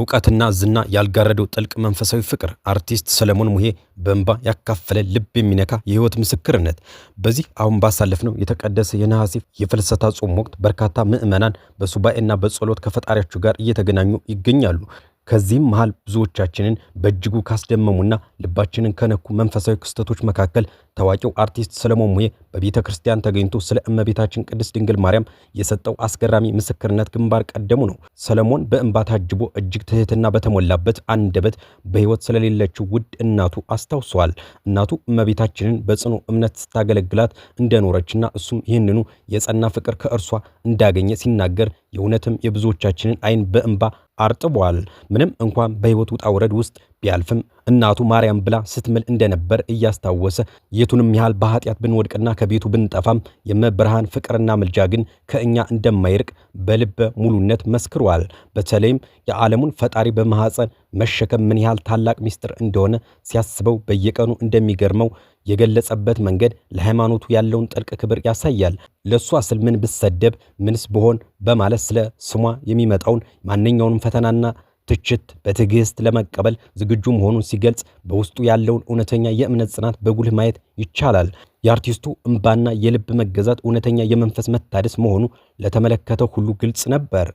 እውቀትና ዝና ያልጋረደው ጥልቅ መንፈሳዊ ፍቅር፣ አርቲስት ሰለሞን ሙሄ በእንባ ያካፈለ ልብ የሚነካ የህይወት ምስክርነት። በዚህ አሁን ባሳለፍነው የተቀደሰ የነሐሴ የፍልሰታ ጾም ወቅት በርካታ ምዕመናን በሱባኤና በጸሎት ከፈጣሪያቸው ጋር እየተገናኙ ይገኛሉ። ከዚህም መሃል ብዙዎቻችንን በእጅጉ ካስደመሙና ልባችንን ከነኩ መንፈሳዊ ክስተቶች መካከል ታዋቂው አርቲስት ሰለሞን ሙሄ በቤተ ክርስቲያን ተገኝቶ ስለ እመቤታችን ቅድስት ድንግል ማርያም የሰጠው አስገራሚ ምስክርነት ግንባር ቀደሙ ነው። ሰለሞን በእንባ ታጅቦ እጅግ ትህትና በተሞላበት አንደበት በሕይወት ስለሌለችው ውድ እናቱ አስታውሷል። እናቱ እመቤታችንን በጽኑ እምነት ስታገለግላት እንደኖረችና እሱም ይህንኑ የጸና ፍቅር ከእርሷ እንዳገኘ ሲናገር የእውነትም የብዙዎቻችንን ዓይን በእንባ አርጥቧል። ምንም እንኳን በሕይወት ውጣ ውረድ ውስጥ ቢያልፍም እናቱ ማርያም ብላ ስትምል እንደነበር እያስታወሰ የቱንም ያህል በኃጢአት ብንወድቅና ከቤቱ ብንጠፋም የመብርሃን ፍቅርና ምልጃ ግን ከእኛ እንደማይርቅ በልበ ሙሉነት መስክሯል። በተለይም የዓለሙን ፈጣሪ በማኅፀን መሸከም ምን ያህል ታላቅ ምስጢር እንደሆነ ሲያስበው በየቀኑ እንደሚገርመው የገለጸበት መንገድ ለሃይማኖቱ ያለውን ጥልቅ ክብር ያሳያል። ለእሷ ስል ምን ብሰደብ ምንስ ብሆን በማለት ስለ ስሟ የሚመጣውን ማንኛውንም ፈተናና ትችት በትዕግስት ለመቀበል ዝግጁ መሆኑን ሲገልጽ በውስጡ ያለውን እውነተኛ የእምነት ጽናት በጉልህ ማየት ይቻላል። የአርቲስቱ እምባና የልብ መገዛት እውነተኛ የመንፈስ መታደስ መሆኑ ለተመለከተው ሁሉ ግልጽ ነበር።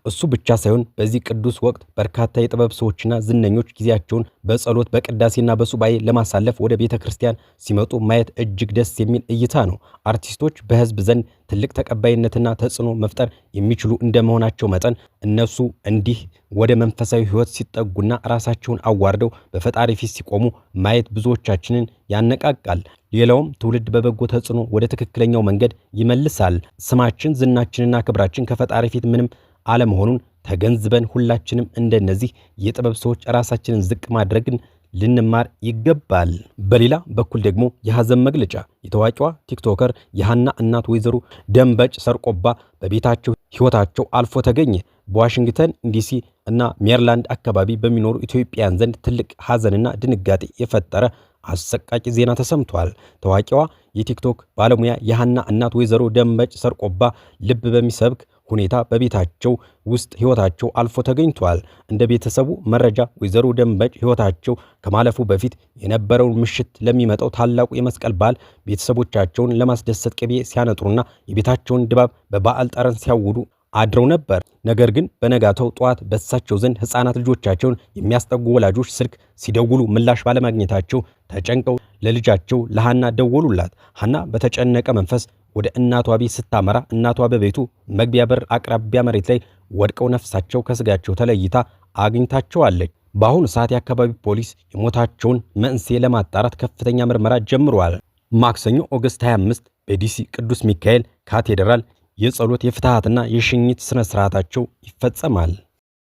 እሱ ብቻ ሳይሆን በዚህ ቅዱስ ወቅት በርካታ የጥበብ ሰዎችና ዝነኞች ጊዜያቸውን በጸሎት፣ በቅዳሴና በሱባኤ ለማሳለፍ ወደ ቤተ ክርስቲያን ሲመጡ ማየት እጅግ ደስ የሚል እይታ ነው። አርቲስቶች በሕዝብ ዘንድ ትልቅ ተቀባይነትና ተጽዕኖ መፍጠር የሚችሉ እንደመሆናቸው መጠን እነሱ እንዲህ ወደ መንፈሳዊ ሕይወት ሲጠጉና ራሳቸውን አዋርደው በፈጣሪ ፊት ሲቆሙ ማየት ብዙዎቻችንን ያነቃቃል። ሌላውም ትውልድ በበጎ ተጽዕኖ ወደ ትክክለኛው መንገድ ይመልሳል። ስማችን፣ ዝናችንና ክብራችን ከፈጣሪ ፊት ምንም አለመሆኑን ተገንዝበን ሁላችንም እንደነዚህ የጥበብ ሰዎች ራሳችንን ዝቅ ማድረግን ልንማር ይገባል። በሌላ በኩል ደግሞ የሐዘን መግለጫ፣ የታዋቂዋ ቲክቶከር የሐና እናት ወይዘሮ ደንበጭ ሰርቆባ በቤታቸው ሕይወታቸው አልፎ ተገኘ። በዋሽንግተን ዲሲ እና ሜሪላንድ አካባቢ በሚኖሩ ኢትዮጵያውያን ዘንድ ትልቅ ሐዘንና ድንጋጤ የፈጠረ አሰቃቂ ዜና ተሰምቷል። ታዋቂዋ የቲክቶክ ባለሙያ የሐና እናት ወይዘሮ ደንበጭ ሰርቆባ ልብ በሚሰብክ ሁኔታ በቤታቸው ውስጥ ሕይወታቸው አልፎ ተገኝቷል። እንደ ቤተሰቡ መረጃ ወይዘሮ ደንበጭ ሕይወታቸው ከማለፉ በፊት የነበረውን ምሽት ለሚመጣው ታላቁ የመስቀል በዓል ቤተሰቦቻቸውን ለማስደሰት ቅቤ ሲያነጥሩና የቤታቸውን ድባብ በበዓል ጠረን ሲያውዱ አድረው ነበር። ነገር ግን በነጋታው ጠዋት በእሳቸው ዘንድ ሕፃናት ልጆቻቸውን የሚያስጠጉ ወላጆች ስልክ ሲደውሉ ምላሽ ባለማግኘታቸው ተጨንቀው ለልጃቸው ለሃና ደወሉላት። ሃና በተጨነቀ መንፈስ ወደ እናቷ ቤት ስታመራ እናቷ በቤቱ መግቢያ በር አቅራቢያ መሬት ላይ ወድቀው ነፍሳቸው ከስጋቸው ተለይታ አግኝታቸዋለች። በአሁኑ ሰዓት የአካባቢው ፖሊስ የሞታቸውን መንስኤ ለማጣራት ከፍተኛ ምርመራ ጀምሯል። ማክሰኞ ኦገስት 25 በዲሲ ቅዱስ ሚካኤል ካቴድራል የጸሎት፣ የፍትሐትና የሽኝት ስነ ስርዓታቸው ይፈጸማል።